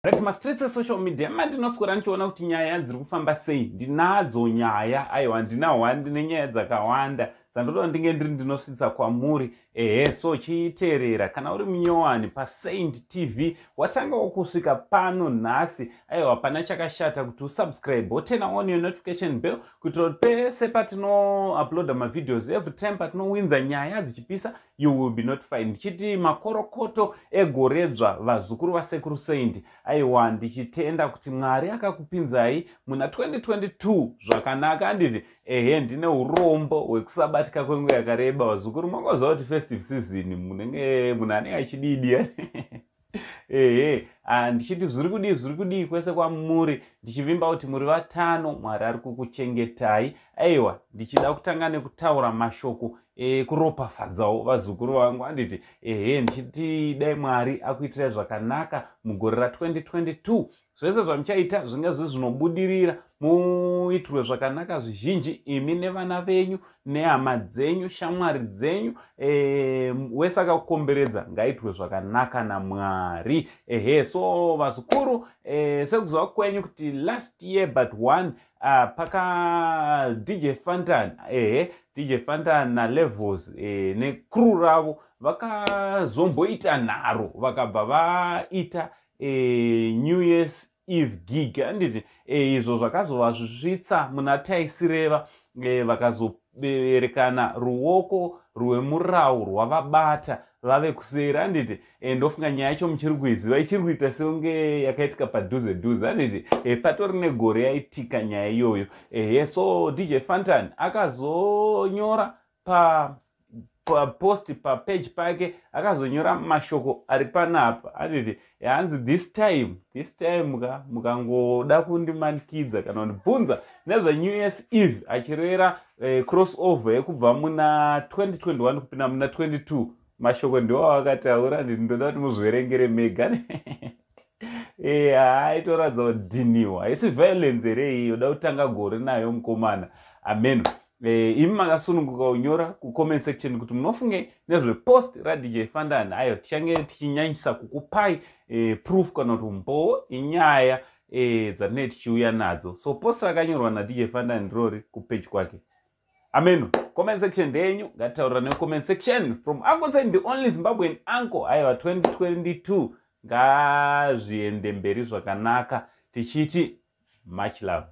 Right, mastreets esocial media mandinoswera ndichiona kuti nyaya dziri kufamba sei. Ndinadzo nyaya, aiwa, ndina one, ndine nyaya dzakawanda dzandoda ndinge ndiri ndinosvitsa kwamuri. Ehe, so chiiteerera kana uri munyowani paSaint TV, watangawo kusvika pano nhasi, aiwa, pana chakashata kuti usubscribe, woturn on your notification bell kuitira kuti pese patinouploada mavideos, every time patinowinza nyaya dzichipisa, you will be notified. Ndichiti makorokoto egoredzva, vazukuru vaSekuru Saint. Aiwa, ndichitenda kuti Mwari akakupinzai muna 2022 zvakanaka, handiti? Ehe, ndine urombo hwekusabatika kwenguva yakareba, vazukuru. Mangoziva kuti festive season munenge munhu anenge achididi. Ehe, ndichiti zviri kudii, zviri kudii kwese kwamuri? Ndichivimba kuti muri vatano, Mwari ari kukuchengetai. Aiwa, ndichida kutanga nekutaura mashoko ekuropafadzawo vazukuru vangu, handiti? Ehe, ndichiti dai Mwari akuitirai zvakanaka mugore ra2022. Zvese zvamuchaita zvinge zviri zvinobudirira, muitirwe zvakanaka zvizhinji, imi nevana venyu nehama dzenyu, shamwari dzenyu, wese akakukomberedza ngaitirwe zvakanaka naMwari. Ehe, so vazukuru, sekuziva kwenyu kuti last year but one, paka DJ Fantan, ehe, DJ Fantan naLevels necrew ravo vakazomboita nharo, vakabva vaita New Year's Eve gig, handiti? Izvo zvakazovasvitsa muna taisireva, vakazoberekana ruoko rwemurau rwavabata vave kuseri, handiti? Ndofunga nyaya yacho muchiri kuiziva, ichiri kuita seunge yakaitika padhuze dhuze, handiti? Patori negore yaitika nyaya iyoyo. Ehe, so DJ Fantan akazonyora pa papost papage pake, akazonyora mashoko ari panapa, handiti? Hanzi, "This time, this time ka, mukangoda kundimanikidza kana kundibvunza nezveNew Year's Eve," achireva cross over yekubva muna 2021 kupinda muna 22. Mashoko ndiwo akataura, nditi ndoda kuti muzviverengere mega. Haitoratidza kudhiniwa. Haisi violence here iyi yoda kutanga gore nayo mukomana? Ameno. Imi makasununguka kunyora kucomment section kuti munofunge nezvepost raDJ Fantan. Ayo tichange tichinyanyisa kukupai proof kana kuti umbowo inyaya dzatinenge tichiuya nadzo. So post rakanyorwa naDJ Fantan ndirori kupage kwake. Ameno, comment section ndeyenyu, ngatitaurira necomment section. From Uncle Saint, the only Zimbabwean uncle. Aiwa, 2022 ngazviende mberi zvakanaka, tichiti much love.